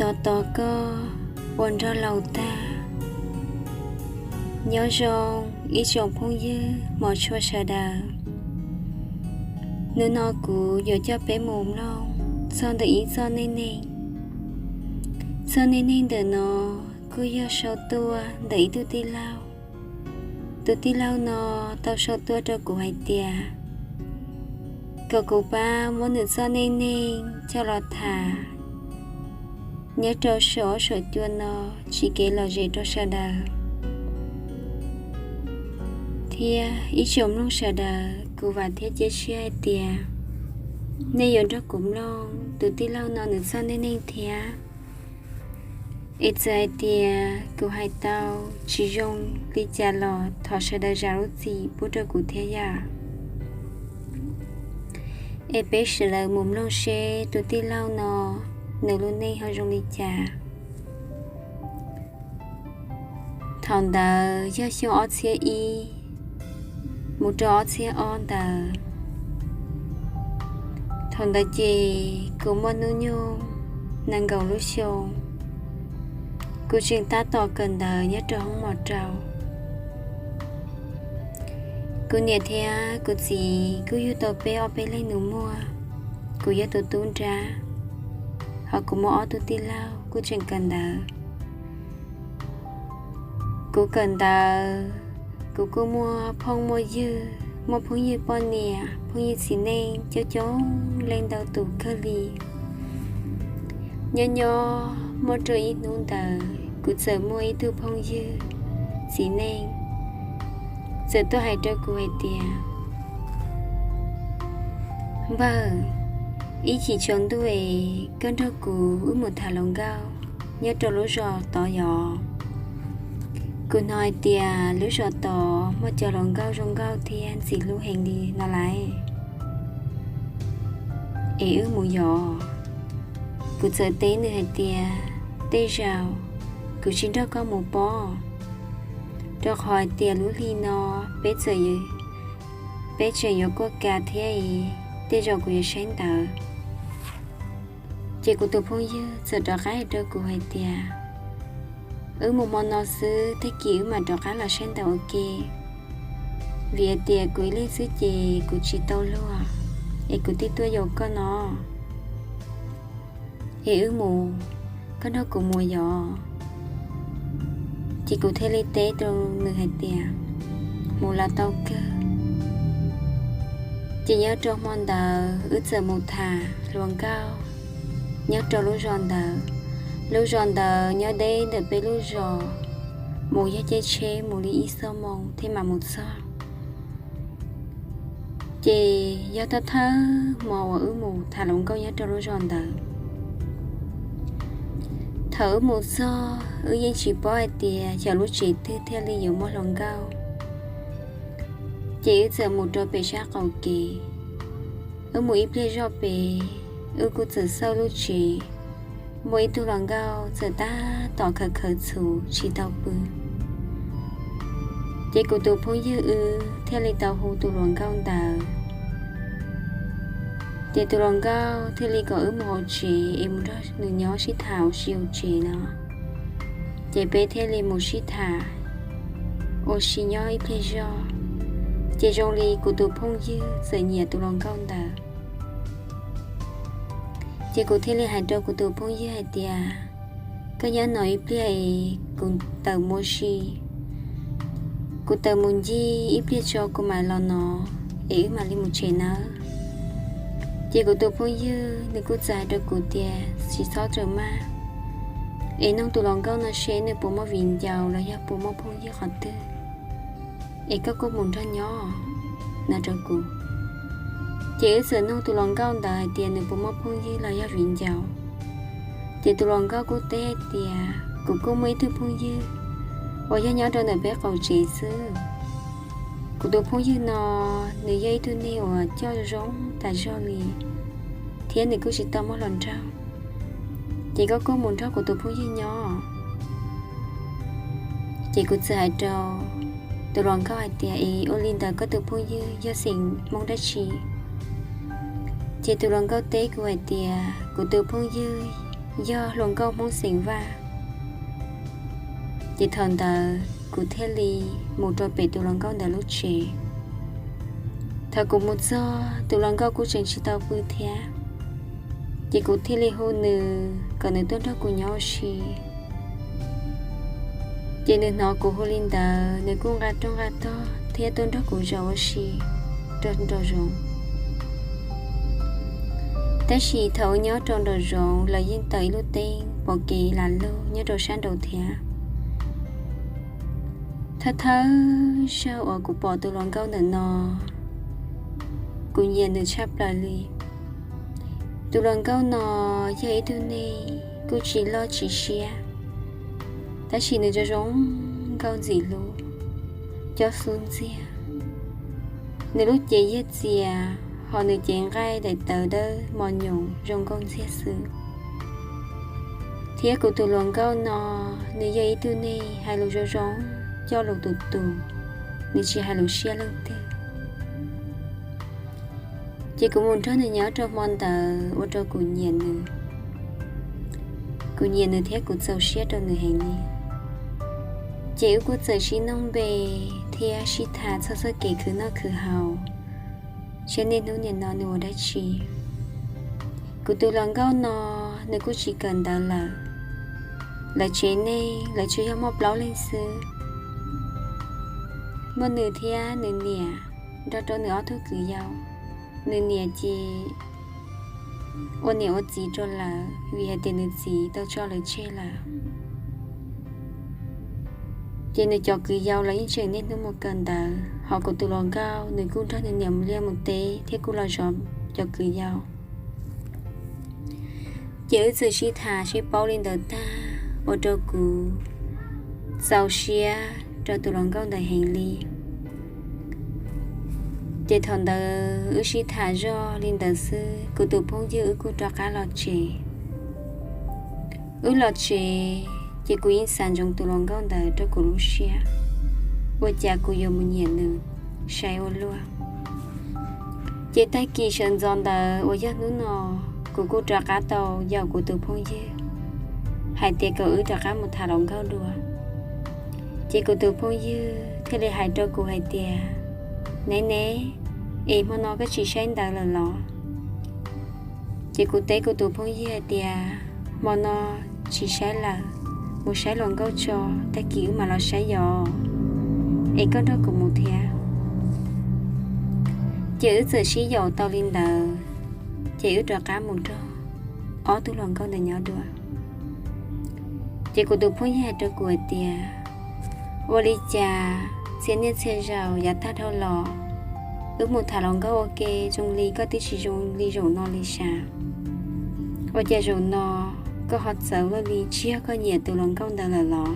Los tos koj ua nraug laus tag. Nyob zoo ib tsoom phooj ywg hmov tshua sawv daws. Hnub no kuv yuav coj peb mus mloog txog ntawm ib txoj neej neeg. Txoj neej neeg ntawm no kuj yog sau tuaj ntawm ib tug tij laug. Tus tij laug no tau sau tuaj rau kuv hais tias kom kuv pab muab nws txoj neej neeg coj los tham nyob rau saum huab saum cua no, tsis kev lom zem rau sawv daws. Thiab ib tsoom mloog sawv daws, kuv vam thiab cia siab hais tias nej yuav nrog kuv mloog tus tij laug no nws txoj neej neeg thiab. Es txawm hais tias kuv hais tau tsis zoo li cas los thov sawv daws zam lub txim pub rau kuv thiab yom. Es peb sawv daws mus mloog seb tus tij laug no nws lub neej ho zoo li cas. Thaum ntawd yog xyoo ob txhiab ib mus rau ob txhiab ob ntawd. Thaum ntawd ces kuv muaj hnub nyoog nees nkaum lub xyoo. Kuv tseem tab tom kawm ntawv nyob rau hoob mos rau. Kuv niam thiab kuv txiv kuj yug tau peb ob peb leeg nus muag. Kuv yog tus tub nrab, ho kuv muaj ob tug tij laug kuj tseem kawm ntawv. Kuv kawm ntawv, kuv kuj muaj phooj muaj ywg, muaj phooj ywg poj niam phooj ywg txiv neej coob coob leej ntau tus kawg li. Nyob nyob muaj rau ib hnub ntawd kuv txawm muaj ib tug phooj ywg txiv neej txawm tuaj hais rau kuv hais tias, Npawg, ib chim tsaus ntuj es koj nrog kuv wb mus tham hluas nkauj nyob rau lub zos tod yom. Kuv hnov hais tias lub zos tod muaj cov hluas nkauj zoo nkauj thiab ntxim hlub heev li no lais. Es wb mus yom. Kuv txawm teb nws hais tias, Tej zaum kuv tsis nrog koj mus pob, rau qhov hais tias lub hli no peb txawm, peb tseem yuav kuaj kas thiab, tej zaum kuv yuav saib ntawv. Ces kuv tus phooj ywg txawm rov qab hais rau kuv hais tias, Wb mus hmo no xwb, tag kis wb mam rov qab los saib ntawv ua ke, vim hais tias kuv ib leeg xwb ces kuv tsis tau luag, es kuv thiaj tuaj yaum koj no. Es wb mus, koj nrog kuv mus yom. Ces kuv thiaj li teb rau nws hais tias, Mus los tau kawg. Ces nyob rau hmo ntawd wb txawm mus tham hluas nkauj nyob rau lub zos ntawd. Lub zos ntawd nyob deb ntawm peb lub zos, mus yog caij tsheb mus li ib xuab moos thiaj mam mus txog. Ces yog thawj thawj hmo uas wb mus tham hluas nkauj nyob rau lub zos ntawd. Thaum wb mus txog wb yeej tsis paub hais tias xyov lub tsev twg thiaj li yuav muaj hluas nkauj. Ces wb txawm mus rau pem sab qaum kev. Wb mus ib pliag zoj pem, wb kuj txawm xauj lub tsev, muaj ib tug hluas nkauj txawm tab tom khawv khawv txhuv tsis tau pw. Ces kuv tus phooj ywg wb thiaj li tau hu tus hluas nkauj ntawd. Ces tus hluas nkauj thiaj li kom wb mus hauv tsev es mus nrog nws nyob sib tham ua si hauv tsev no. Ces peb thiaj li mus sib tham ua si nyob ib pliag zog. Ces zoo li kuv tus phooj ywg txawm nyiam tus hluas nkauj ntawd. Ces kuv thiaj li hais rau kuv tus phooj ywg hais tias, Koj nyob no ib pliag es kuv tawm mus ua si, kuv tawm mus ncig ib pliag tso kuv mam los no, es wb mam li mus tsev nawb. Ces kuv tus phooj ywg nws kuj txawm hais rau kuv tias, Tsis txhob txawm maj, es noog tus hluas nkauj no seb nws puas muaj viv ncaus los yog puas muaj phooj ywg qhov twg, es koj kuj mus nrog nyob, no rau kuv. Ces wb txawm noog tus hluas nkauj ntawd hais tias nws puas muaj phooj ywg los yog viv ncaus. Ces tus hluas nkauj kuj teb hais tias, Kuv kuj muaj ib tug phooj ywg uas yog nyob rau ntawm peb qaum tsev xwb. Kuv tus phooj ywg no nws yog ib tug neeg uas coj zoo tas zog li, thiab nws kuj tsis tau muaj hluas nraug. Ces koj kuj mus nrog kuv tus phooj ywg nyob. Ces kuv txawm hais rau tus hluas nkauj hais tias, Es ua li ntawd koj tus phooj ywg yog xeem Hmoob dab tsi? Ces tus hluas nkauj teb kuv hais tias, Kuv tus phooj ywg yog hluas nkauj Hmoob xeem Vaj. Ces thaum ntawd kuv thiaj li mus rau pem tus hluas nkauj ntawd lub tsev. Thaum kuv mus txog tus hluas nkauj kuj tseem tsis tau pw thiab, ces kuv thiaj li hu nws kom nws tuaj nrog kuv nyob ua si. Ces nws hnov kuv hu li ntawd, nws kuj nqa rooj nqa tog thiab tuaj nrog kuv zaum ua si rau nraum zoov. Tab sis thaum uas nyob rau nraum zoov lawv yeej taws ib lub teeb pom kev lam lug nyob rau sab nraud thiab. Thawj thawj zaug uas kuv pom tus hluas nkauj ntawm no, kuv nyiam nws tshaj plaws li. Tus hluas nkauj no yog ib tug neeg kuj tsis loj tsis siab, tab sis nws zoo zoo nkauj ntxim hlub, cob xub ntxiag. Nws lub cev yog txias, hos nws cev nqaij daim tawv dawb mos nyoos zoo nkauj ntxiag xwb. Thiab kuv tus hluas nkauj no, nws yog ib tug neeg hais lus zoo zoo, coj lus tus tus, nws tsis hais lus siab leej twg. Ces kuv mus nrog nws nyob rau hmo ntawd ua rau kuv nyiam nws. Kuv nyiam nws thiab kuv txaus siab rau nws heev li. Ces wb kuj txawm sib noog npe thiab sib tham txog txoj kev khwv noj khwv haus, saib niaj hnub nim no nws ua dab tsi. Kuv tus hluas nkauj no, nws kuj tsis kawm ntawv lawm. Lawv tsev neeg lawv tsuas yog muaj plaub leeg xwb. Muaj nws thiab nws niam nrog rau nws ob tug kwv yau. Nws niam ces ua niam ua txiv rau lawv vim hais tias nws txiv tau tso lawv tseg lawm. Ces nws cov kwv yau los yeej tseem niaj hnub mus kawm ntawv, hos kuv tus hluas nkauj nws kuj nrog nws niam mus liaj mus teb thiab kuj los zov cov kwv yau. Ces wb txawm sib tham sib paub li ntawd tag ua rau kuv txaus siab rau tus hluas nkauj ntawd heev li. Ces thaum ntawd wb sib tham zog li ntawd xwb, kuv tus phooj ywg wb kuj rov qab los tsev. Wb los tsev, ces kuv yeej xav ntsoov tus hluas nkauj ntawd rau kuv lub siab, ua cas kuv yuav mus nyiam nws sai ua luaj. Ces tag kis sawv ntxov ntawd uas yog hnub no, kuv kuj rov qab tau yaum kuv tus phooj ywg hais tias kom wb rov qab mus tham hluas nkauj dua. Ces kuv tus phooj ywg thiaj li hais rau kuv hais tias, Neb neb, es hmo no koj tsis saib ntawv lawm los? Ces kuv teb kuv tus phooj ywg hais tias, Hmo no tsis saib lawm, mus saib hluas nkauj tso, tag kis wb mam los saib yos, es koj nrog kuv mus thiab. Ces wb txawm sib yaum tau li ntawd, ces wb rov qab mus nrog ob tug hluas nkauj ntawd nyob dua. Ces kuv tus phooj ywg hais rau kuv hais tias, Ua li cas txhia niaj txhia zaus yav tag dhau los, wb mus tham hluas nkauj ua ke zoo li koj twb tsis zoo li zaum no li sav? Ua cas zaum no koj ho txawv luaj li, tsis yog koj nyiam tus hluas nkauj ntawd lawm los?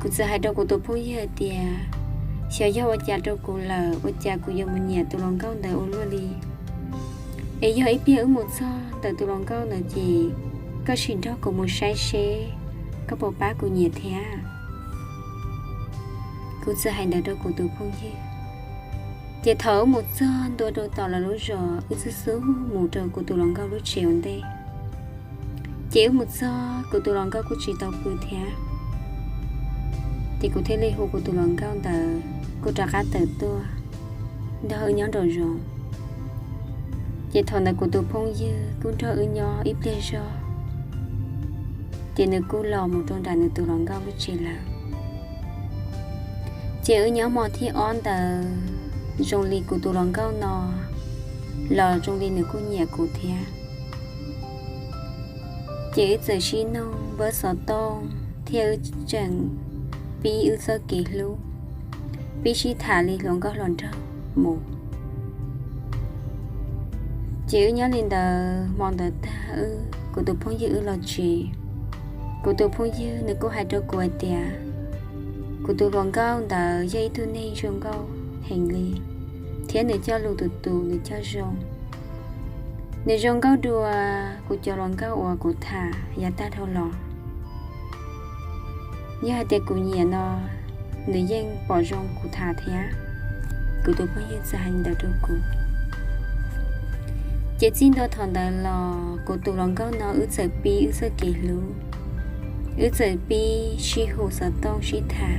Kuv txawm hais rau kuv tus phooj ywg hais tias, Xyov yog ua cas rau kuv lawm, ua cas kuv yuav mus nyiam tus hluas nkauj ntawd ua luaj li. Es yog ib pliag wb mus txog ntawm tus hluas nkauj ntawd ces koj sim nrog kuv mus saib seb koj puas pab kuv nyiam thiab. Kuv txawm hais ntawd rau kuv tus phooj ywg. Ces thaum wb mus txog ntua rau tom lawv lub zos, wb xub xub mus rau kuv tus hluas nkauj lub tsev ua ntej. Ces wb mus txog, kuv tus hluas nkauj kuj tsis tau pw thiab. Ces kuv thiaj li hu kuv tus hluas nkauj ntawd kuj rov qab tawm tuaj nrog wb nyob nraum zoov. Ces thaum ntawd kuv tus phooj ywg kuj nrog wb nyob ib pliag zog, ces nws kuj los mus rau nram nws tus hluas nkauj lub tsev lawm. Ces wb nyob hmo thib ob ntawd, zoo li kuv tus hluas nkauj no los zoo li nws kuj nyiam kuv thiab. Ces wb txawm sib noog npawb xov tooj thiab wb tseem pib wb txoj kev hlub, pib sib tham li hluas nkauj hluas nraug mus. Ces wb nyob li ntawd, hmo ntawd tag wb, kuv tus phooj ywg wb los tsev. Kuv tus phooj ywg nws kuj hais rau kuv hais tias, kuv tus hluas nkauj ntawd yog ib tug neeg zoo nkauj heev li, thiab nws coj lus tus tus nws coj zoo. Nws zoo nkauj dua kuv cov hluas nkauj uas kuv tham yav tag dhau los. Yog hais tias kuv nyiam no, nws yeej pom zoo kuv tham thiab. Kuv tus phooj ywg txawm hais ntawd rau kuv. Ces txij ntua thaum ntawd los kuv tus hluas nkauj no wb txawm pib wb txoj kev hlub, wb txawm pib sib hu xov tooj sib tham,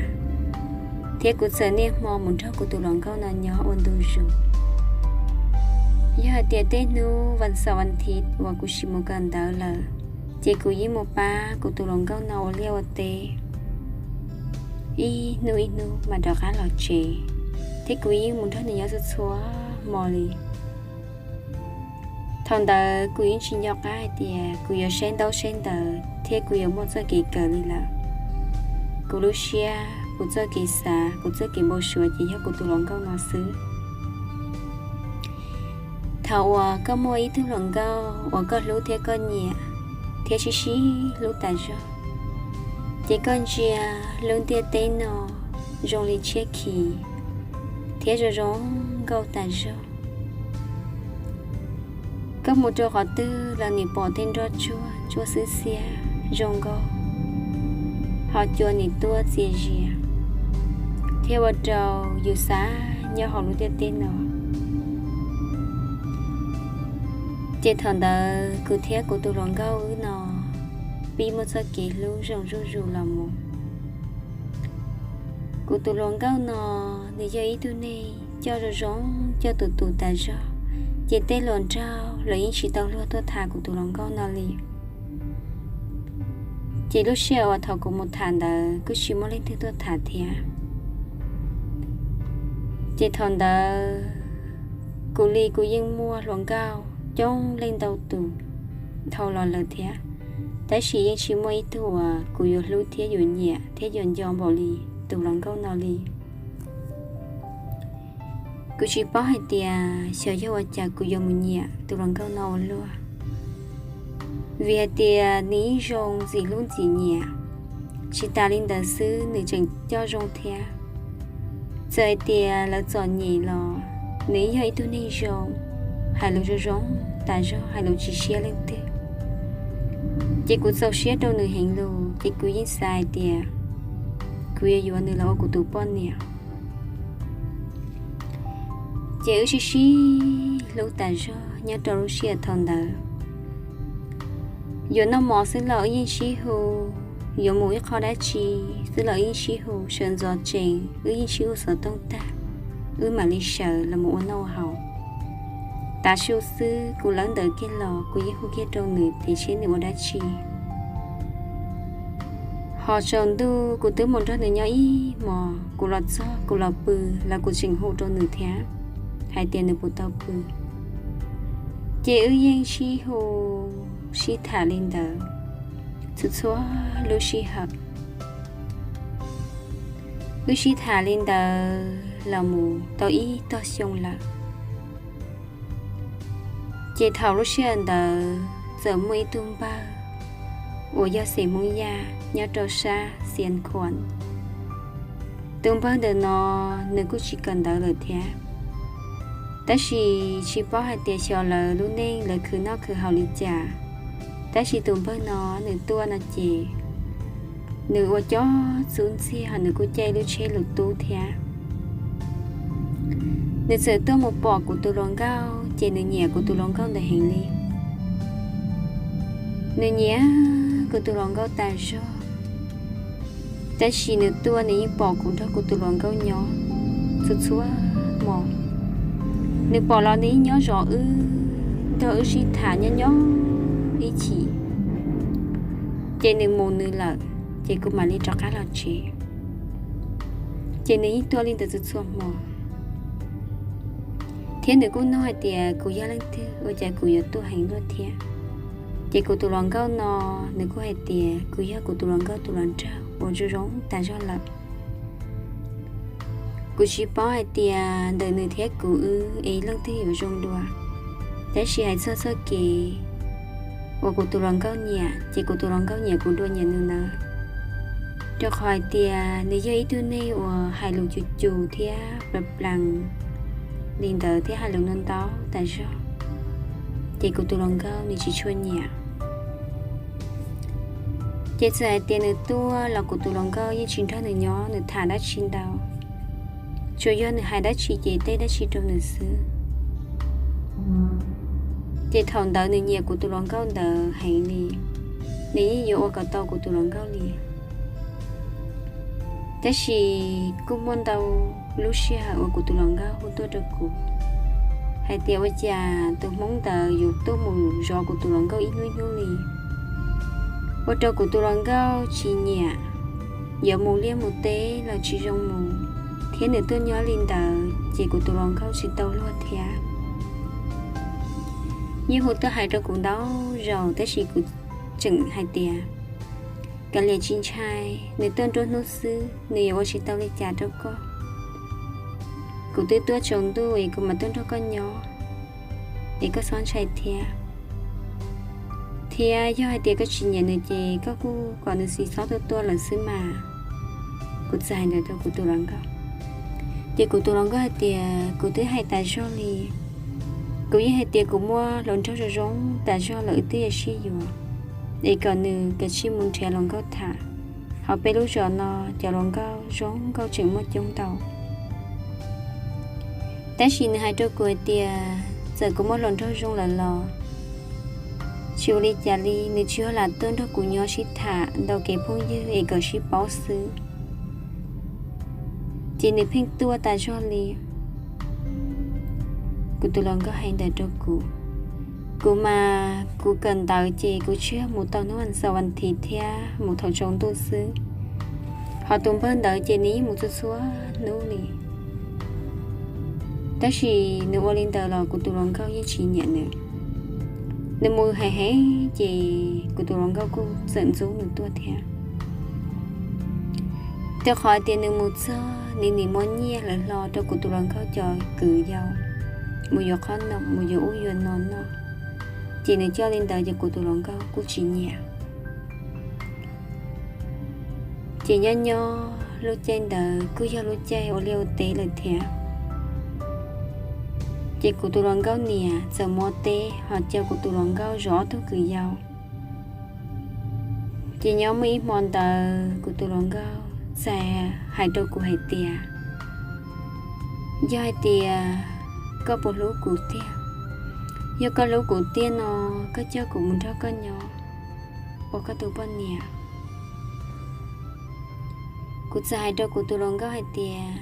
thiab kuv txawm niaj hmo mus nrog kuv tus hluas nkauj no nyob ua ntu zus. Yog hais tias tej hnub vas xaum vas thiv uas kuv tsis mus kawm ntawv lawm, ces kuv yeej mus pab kuv tus hluas nkauj no ua liaj ua teb, ib hnub ib hnub mam rov qab los tsev, thiab kuv yeej mus nrog nws nyob txhua txhua hmo li. Thaum ntawd kuv yeej tsis nco qab hais tias kuv yuav saib ntaub saib ntawv thiab kuv yuav muaj txoj kev kawm li lawm. Kuv lub siab, kuv txoj kev xav, kuv txoj kev npau suav ces yog kuv tus hluas nkauj no xwb. Thaum uas koj muaj ib tug hluas nkauj uas koj hlub thiab koj nyiam, thiab sib sib hlub tas zog, ces koj ntsia lub ntiaj teb no zoo li tshiab khiv thiab zoo zoo nkauj tas zog. Koj mus rau qhov twg los nim pom tej nroj tsuag tsuab xwb xiab zoo nkauj, ho cua nim tuaj txias zias, thiab ua rau yus xav nyob hauv lub ntiaj teb no. Ces thaum ntawd kuv thiab kuv tus hluas nkauj wb no pib muaj txoj kev hlub zoo zuj zus los mus. Kuv tus hluas nkauj no, nws yog ib tug neeg coj zoo zoo, coj tus tus tas zog, ces tej hluas nraug los yeej tsis tau luag tuaj tham kuv tus hluas nkauj no li. Ces lub sij hawm uas thaum kuv mus tham ntawd kuj tsis muaj leej twg tuaj tham thiab. Ces thaum ntawd kuv li kuv yeej muaj hluas nkauj coob leej ntau tus dhau los lawm thiab, tab sis yeej tsis muaj ib tug uas kuv yuav hlub thiab yuav nyiam thiab yuav nco npaum li tus hluas nkauj no li. Kuv tsis paub hais tias xyov yog ua cas kuv yuav mus nyiam tus hluas nkauj no ua luaj, vim hais tias nws ib zoo ntxim hlub ntxim nyiam. Tsis tas li ntawd xwb, nws tseem coj zoo thiab. Txawm hais tias lawv txom nyem los nws yog ib tug neeg zoo, hais lus zoo zoo tas zog, hais lus tsis siab leej twg. Ces kuv txaus siab rau nws heev lus, ces kuv yeej xav hais tias kuv yuav yuav nws los ua kuv tus poj niam. Ces wb sib sib hlub tas zog nyob rau lub sij hawm thaum ntawd. Yuav noj mov xwb los wb yeej sib hu, yuav mus ib qho dab tsi xwb los wb yeej sib hu, sawv ntxov tsees wb yeej sib hu xov tooj tag, wb mam li sawv los mus ua noj ua haus. Tav su xwb kuv lawb ntawv kiag los kuv yeej hu kiag rau nws tias seb nws ua dab tsi. Ho tsaus ntuj kuv twb mus nrog nws nyob ib hmos, kuv los txog kuv los pw los kuv tseem hu rau nws thiab, hais tias nws puas tau pw. Ces wb yeej sib hu sib tham li ntawd txhua txhua lub sij hawm. Wb sib tham li ntawd los mus tau ib tog xyoo lawm. Ces thaum lub sij hawm ntawd txawm muaj ib tug npawg uas yog xeem Hmoob Yaj nyob rau sab Xias Khuam. Tus npawg ntawm no nws kuj tsis kawm ntawv lawm thiab, tab sis tsis paub hais tias xyov lawv lub neej lawv khwv noj khwv haus li cas, tab sis tus npawg no nws tuaj no ces nws ua cov txuj ntxiag, nws kuj caij lub tsheb lus tub thiab. Nws txawm tuaj mus pom kuv tus hluas nkauj ces nws nyiam kuv tus hluas nkauj ntawd heev li. Nws nyiam kuv tus hluas nkauj tas zog, tab sis nws tuaj nws yeej pom kuv nrog kuv tus hluas nkauj nyob txhua txhua hmo. Nws pom los nws yeej nyob zov wb, nrog wb sib tham nyob nyob ib chim, ces nws mus nws lawm, ces kuv mam li rov qab los tsev. Ces nws yeej tuaj li ntawd txhua txhua hmo, thiab nws kuj nug hais tias kuv yog leej twg ua cas kuv yuav tuaj heev luaj thiab. Ces kuv tus hluas nkauj no, nws kuj hais tias kuv yog kuv tus hluas nkauj tus hluas nraug uas zoo zoo tas zog lawm. Kuv tsis paub hais tias ntawm nws thiab kuv wb es leej twg yuav zoo dua, tab sis hais txog txoj kev uas kuv tus hluas nkauj nyiam ces kuv tus hluas nkauj nyiam kuv dua nyiam nws ntawd, rau qhov hais tias nws yog ib tug neeg uas hais lus cus cus thiab plas plas li ntawd thiab hais lus ntau ntau tas zog, ces kuv tus hluas nkauj nws tsis tshua nyiam. Ces txawm hais tias nws tuaj los kuv tus hluas nkauj yeej tsis nrog nws nyob nws tham dab tsi ntau, tsuas yog nws hais dab tsi ces teb dab tsi rau nws xwb. Ces thaum ntawd nws nyiam kuv tus hluas nkauj ntawd heev li, nws yeej yuav ua kom tau kuv tus hluas nkauj li. Tab sis kuj muaj ntau lub sij hawm uas kuv tus hluas nkauj hu tuaj rau kuv hais tias ua cas tus hmoob ntawd yuav tuaj mus zov kuv tus hluas nkauj ib hnub ib hnub li, ua rau kuv tus hluas nkauj tsis nyiam, yuav mus liaj mus teb los tsis zoo mus, thiab nws tuaj nyob li ntawd ces kuv tus hluas nkauj tsis tau luag thiab. Yeej hu tuaj hais rau kuv ntau zaus tab sis kuv tseem hais tias, kav liam tsis ntshai, nws tuaj nruab hnub xwb, nws yuav ua tsis tau li cas rau koj. Kuv twb tuaj tsaus ntuj es kuv mam tuaj nrog koj nyob, es koj txhob ntshai thiab. Thiab yog hais tias koj tsis nyiam nws ces koj kuj kom nws tsis txhob tuaj tuaj lawm xwb mas. Kuv txawm hais ntawd rau kuv tus hluas nkauj. Ces kuv tus hluas nkauj hais tias kuv twb hais tas zog li, kuv yeej hais tias kuv muaj hluas nraug zoo zoo tas zog lawm wb twb yuav sib yuav, es kom nws kav tsij mus nrhiav hluas nkauj tham. Hauv peb lub zos no cov hluas nkauj zoo nkauj tseem muaj coob ntau. Tab sis nws hais rau kuv hais tias txawm kuv muaj hluas nraug zoo lawm los tsis ua li cas li, nws tsis yog lam tuaj nrog kuv nyob sib tham ntau kev phooj ywg es kom sib paub xwb. Ces nws pheej tuaj tas zog li. Kuv tus hluas nkauj hais ntawd rau kuv. Kuv mas kuv kawm ntawv ces kuv tsuas mus tau hnub vas xaum vas thiv thiab mus thaum tsaus ntuj xwb. Ho tus npawg ntawd ces nws yeej mus txhua txhua hnub li. Tab sis nws ua li ntawd los kuv tus hluas nkauj yeej tsis nyiam nws. Nws mus heev heev ces kuv tus hluas nkauj kuj txawm ntxub nws tuaj thiab. Rau qhov tias nws mus txog nws nim muab nyiaj lawv hlo rau kuv tus hluas nkauj cov kwv yau, mus yuav qhob noom, mus yuav ub yuav no noj, ces nws coj li ntawd ces kuv tus hluas nkauj kuj tsis nyiam. Ces nyob nyob lub caij ntawd kuj yog lub caij ua liaj ua teb lawm thiab. Ces kuv tus hluas nkauj niam txawm mus ua teb ho cia kuv tus hluas nkauj zov ob tug kwv yau. Ces nyob muaj ib hmo ntawd kuv tus hluas nkauj txawm hais rau kuv hais tias, yog hais tias koj puas hlub kuv tiag, yog koj hlub kuv tiag no koj coj kuv mus nrog koj nyob ua koj tus poj niam. Kuv txawm hais rau kuv tus hluas nkauj hais tias,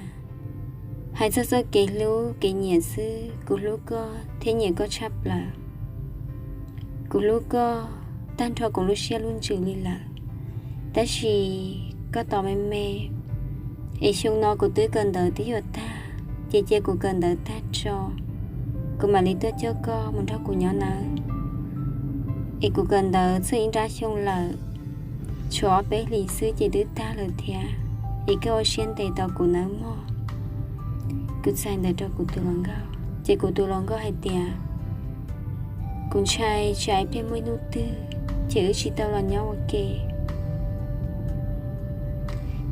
hais txog txoj kev hlub kev nyiam xwb kuv hlub koj thiab nyiam koj tshaj plaws. Kuv hlub koj tag nrho kuv lub siab lub ntsws li lawm, tab sis koj tos me me, es xyoo no kuv twb kawm ntawv twb yuav tag, ces cia kuv kawm ntawv tag tso, kuv mam li tuaj coj koj mus nrog kuv nyob nawb. Es kuv kawm ntawv txog ib nrab xyoo lawm, tshuav ob peb hlis xwb ces twb tag lawm thiab, es koj ua siab ntev tos kuv nawb mog. Kuv txais ntawd rau kuv tus hluas nkauj ces kuv tus hluas nkauj hais tias, kuv ntshai tsam ib pliag muaj ib hnub twg ces wb tsis tau los nyob ua ke.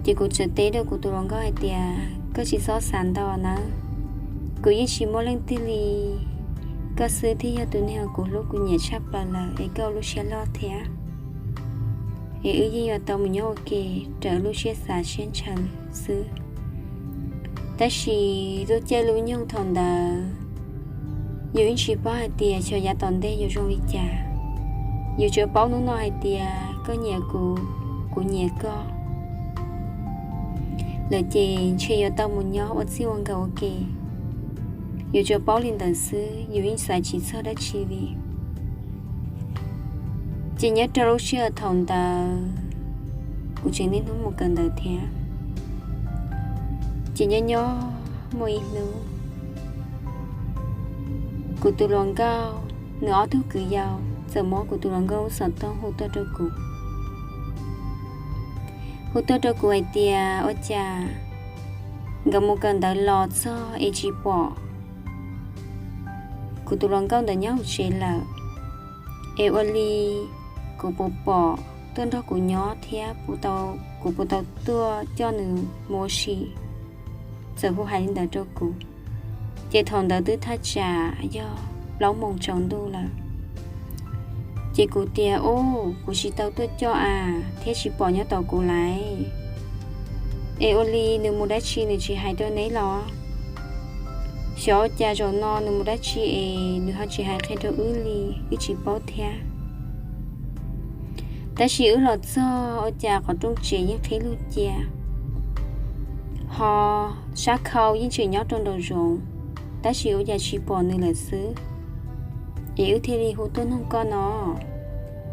Ces kuv txawm teb rau kuv tus hluas nkauj hais tias, koj tsis txhob xav ntau nawb, kuv yeej tsis muaj leej twg li, koj xwb thiaj yog tus neeg kuv hlub kuv nyiam tshaj plaws lawm es koj ua lub siab loj thiab, es wb yeej yuav tau mus nyob ua ke raws lub siab xav siab ntshaw xwb. Tab sis lub caij lub nyoog thaum ntawd yus yeej tsis paub hais tias xyov yav tom ntej yuav zoo li cas. Yus tsuas paub hnub no hais tias koj nyiam kuv, kuv nyiam koj lawm ces ntshe yuav tau mus nyob ua txij ua nkawm ua ke. Yus tsuas paub li ntawd xwb, yus yeej xav tsis txog dab tsi li. Ces nyob rau lub sij hawm thaum ntawd kuv tseem niaj hnub mus kawm ntawv thiab. Ces nyob nyob muaj ib hnub, kuv tus hluas nkauj nws ob tug kwv yau txawm muab kuv tus hluas nkauj lub xov tooj hu tuaj rau kuv. Hu tuaj rau kuv hais tias ua cas nkawd mus kawm ntawv los txog es tsis pom kuv tus hluas nkauj ntawd nyob hauv tsev lawm, es ua li kuv puas pom tuaj nrog kuv nyob thiab kuv puas tau tuaj coj nws mus ua si. Txawm hu hais li ntawd rau kuv, ces thaum ntawd twb thaj tsam yog plaub moos tsaus ntuj lawm. Ces kuv tias, ub, kuv tsis tau tuaj coj a, thiab tsis pom nyob tom kuv lawm. Es ua li nws mus dab tsi nws tsis hais rau neb los? Xyov ua cas zaum no nws mus dab tsi es nws ho tsis hais qhia rau wb li, wb tsis paub thiab. Tab sis wb los txog ua cas qhov rooj tsev yeej qhib lug cia, ho sab khau yeej tseem nyob rau nraum zoov, tab sis ua cas tsis pom nws lawm xwb. Es wb thiaj li hu tuaj nug koj no,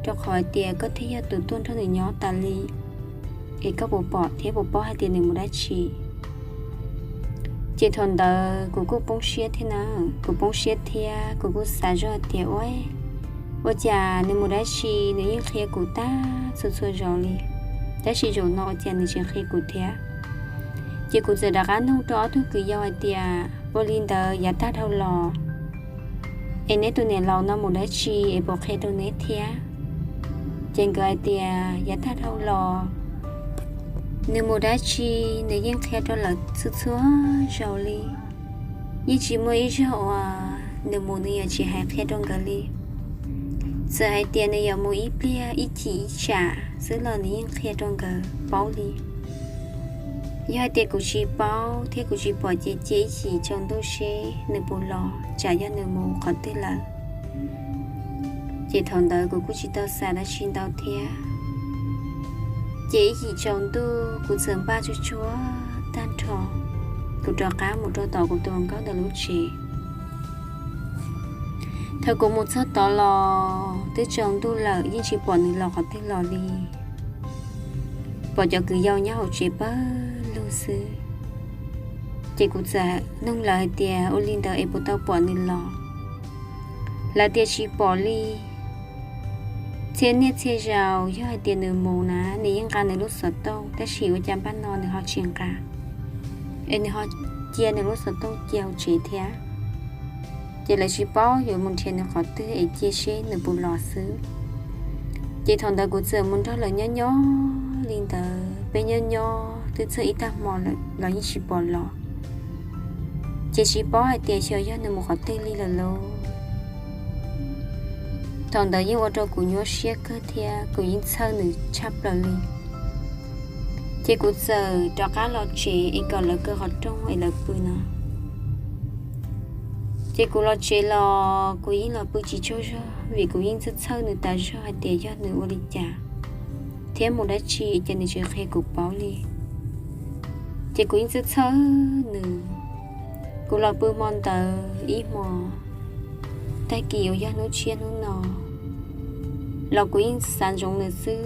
rau qhov hais tias koj thiaj yog tus tuaj nrog nws nyob tas li, es koj puas pom thiab puas paub hais tias nws mus dab tsi? Ces thaum ntawd kuv kuj poob siab thiab na, kuv poob siab thiab kuv kuj xav zoj hais tias ua, ua cas nws mus dab tsi nws yeej qhia kuv tag txhua txhua zaus li, tab sis zaum no ua cas nws tsis qhia kuv thiab. Ces kuv txawm rov qab nug rau ob tug kwv yau hais tias ua li ntawd yav tag dhau los es neb tus niam laus no mus dab tsi es puas qhia rau neb thiab? Ces nkawd hais tias yav tag dhau los nws mus dab tsi nws yeej qhia rau lawv txhua txhua zaus li, yeej tsis muaj ib zaug uas nws mus nws yuav tsis hais qhia rau nkawd li. Txawm hais tias nws yuav mus ib pliag ib chim ib tsam xwb los nws yeej qhia rau nkawd paub li. Yog hais tias kuv tsis paub thiab kuv tsis pom ces cia ib chim tsaus ntuj seb nws puas los, tsam yog nws mus qhov twg lawm. Ces thaum ntawd kuv kuj tsis tau xav dab tsi ntau thiab. Ces ib chim tsaus ntuj kuv txawm npaj tsuag tsuag tag nrho, kuv rov qab mus rau tom kuv tus hluas nkauj ntawd lub tsev. Thaum kuv mus txog tod los twb tsaus ntuj lawm yeej tsis pom nws los qhov twg los li, pom cov kwv yau nyob hauv tsev pawg lug xwb. Ces kuv txawm nug lawv hais tias ua li ntawd es puas tau pom nws los? Lawv tias tsis pom li. Txhia niaj txhia zaus yog hais tias nws mus na nws yeej nqa nws lub xov tooj, tab sis ua cas npaj no nws ho tsis nqa, es nws ho cia nws lub xov tooj cia hauv tsev thiab. Ces lawv tsis paub yuav mus nrhiav nws qhov twg es cia seb nws puas los xwb. Ces thaum ntawd kuv txawm mus nrog lawv nyob nyob li ntawd, peb nyob nyob twb txog ib tag hmo lawm los yeej tsis pom los. Ces tsis paub hais tias xyov yog nws mus qhov twg li lawm lauj. Thaum ntawd yeej ua rau kuv nyuaj siab kawg thiab kuv yeej txhawj nws tshaj plaws li. Ces kuv txawm rov qab los tsev es kom lawv kaw qhov rooj es lawv pw no. Ces kuv los tsev los kuv yeej los pw tsis tsaug zog vim kuv yeej txhawj txhawj nws tas zog hais tias yog nws ua li cas thiab mus dab tsi ces nws tsis qhia kuv paub li. Ces kuv yeej txhawj txhawj nws. Kuv los pw hmo ntawd ib hmo, tag kis uas yog hnub tshiab hnub no los kuv yeej xav ntsoov nws xwb,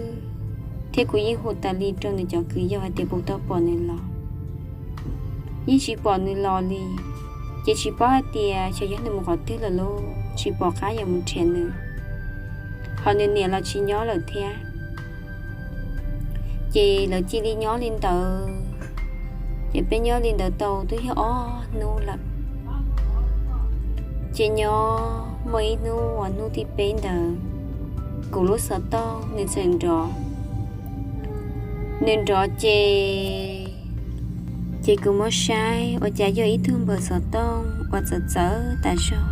thiab kuv yeej hu tas li rau nws cov kwv yau hais tias puas tau pom nws los. Yeej tsis pom nws los li. Ces tsis paub hais tias xyov yog nws mus qhov twg lawm lauj, tsis pom qab yuav mus nrhiav nws, ho nws niam los tsis nyob lawm thiab. Ces lawv cia li nyob li ntawd, ces peb nyob li ntawd tau twb yog ob hnub lawm. Ces nyob muaj ib hnub uas hnub thib peb ntawd, kuv lub xov tooj nws txawm nrov. Nws nrov ces, ces kuv muab saib ua cas yog ib tug npawb xov tooj uas txawv txawv tas zog.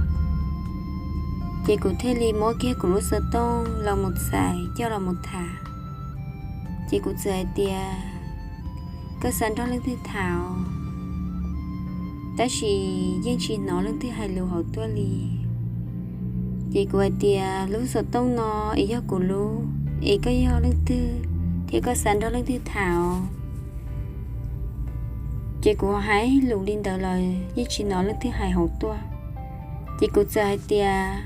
Ces kuv thiaj li muab kiag kuv lub xov tooj los mus txais coj los mus tham. Ces kuv txawm hais tias, koj xav nrog leej twg tham os? Tab sis yeej tsis hnov leej twg hais lus hauv tuaj li. Ces kuv hais tias lub xov tooj no es yog kuv lub, es koj yog leej twg thiab koj xav nrog leej twg tham os? Ces kuv hais lus li ntawd los yeej tsis hnov leej twg hais hauv tuaj. Ces kuv txawm hais tias,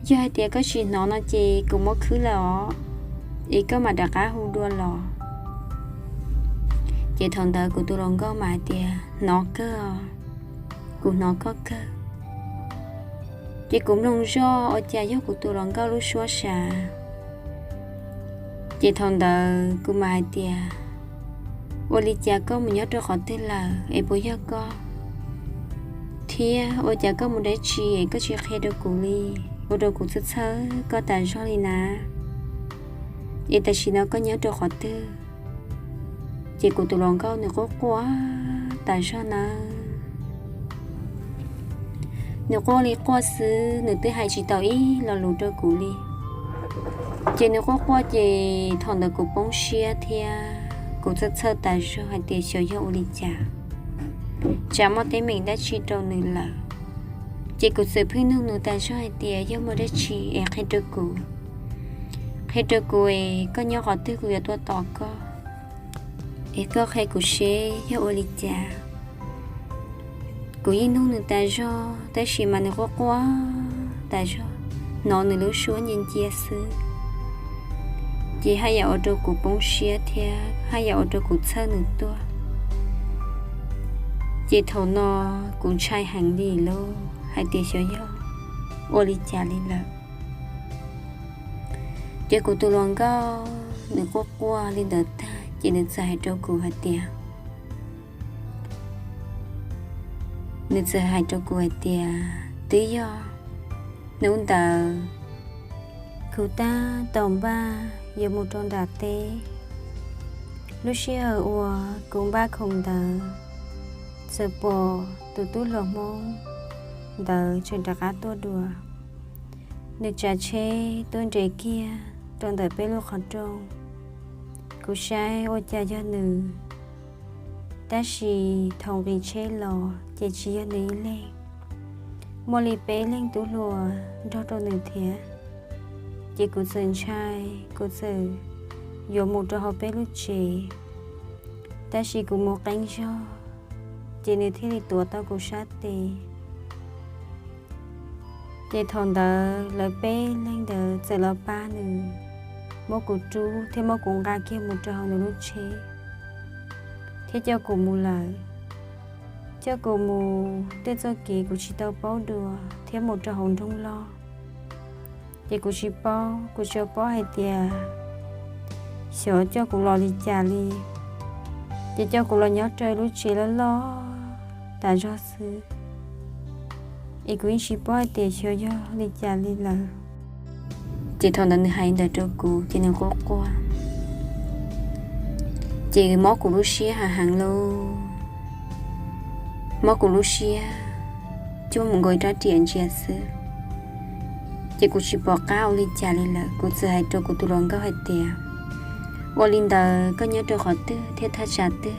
yog hais tias koj tsis hnov no ces kuv muab khwb lawm os, es koj mam rov qab hu dua los. Ces thaum ntawd kuv tus hluas nkauj mas hais tias, hnov kawg, kuv hnov koj kawg. Ces kuv mloog zoj ua cas yog kuv tus hluas nkauj lub suab sav. Ces thaum ntawd kuv mas hais tias, ua li cas koj mus nyob rau qhov twg lawm es puas yog koj? Thiab ua cas koj mus dab tsi es koj tsis qhia rau kuv li? Ua rau kuv txhawj txhawj koj tas zog li na. Es tam sim no koj nyob rau qhov twg? Ces kuv tus hluas nkauj nws quaj quaj tas zog nawb. Nws quaj li quaj xwb, nws twb hais tsis tau ib lo lus rau kuv li. Ces nws quaj quaj ces thaum ntawd kuv poob siab thiab kuv txhawj txhawj tas zog hais tias xyov yog ua li cas. tsam muaj teeb meem dab tsi rau nws lawm. Ces kuv txawm pheej nug nws tas zog hais tias yog muaj dab tsi es qhia rau kuv, qhia rau kuv es koj nyob qhov twg kuv yuav tuaj tos koj, es koj qhia kuv seb yog ua li cas. Kuv yeej nug nws tas zog tab sis mas nws quaj quaj tas zog, hnov nws lub suab ncia ncia xwb. Ces haj yam ua rau kuv poob siab thiab haj yam ua rau kuv txhawj nws tuaj. Ces thaum no kuv ntshai heev li lauj, hais tias xyov yog ua li cas li lawm. Ces kuv tus hluas nkauj nws quaj quaj li ntawd tag ces nws txawm hais rau kuv hais tias, nws txawm hais rau kuv hais tias, twb yog hnub ntawd kuv tab tom npaj yuav mus rau nram teb, lub sij hawm uas kuv npaj khoom ntawd, txawm pom tus tub hluas Hmoob ntawd tseem rov qab tuaj dua. Nws tsav tsheb tuaj nres kiag rau ntawm peb lub qhov rooj. Kuv saib ua cas yog nws, tab sis thaum nqis tsheb los ces tsis yog nws ib leeg, muaj li peb leeg tub hluas nrog rau nws thiab. Ces kuv txawm ntshai, kuv txawm yuav mus rau hauv peb lub tsev, tab sis kuv mus qeeb zog, ces nws thiaj li tuav tau kuv sab tes. Ces thaum ntawd lawv peb leeg ntawd txawm los pab nws, muab kuv rub thiab muab kuv nqa kiag mus rau hauv nws lub tsheb thiab coj kuv mus lawm. Coj kuv mus tej txoj kev kuv tsis tau paub dua thiab mus rau hauv nroog loj. Ces kuv tsis paub, kuv tsuas paub hais tias xyov coj kuv los li cas li, ces coj kuv los nyob rau lub tsev loj loj tas zog xwb, es kuv yeej tsis paub hais tias xyov yog li cas li lawm. Ces thaum ntawd nws hais li ntawd rau kuv ces nws quaj quaj, ces mob kuv lub siab heev heev lauj, mob kuv lub siab, coj mus nkaus rab riam ntsia xwb. Ces kuv tsis pom qab ua li cas li lawm, kuv txawm hais rau kuv tus hluas nkauj hais tias, ua li ntawd koj nyob rau qhov twg thiab thaj tsam twg,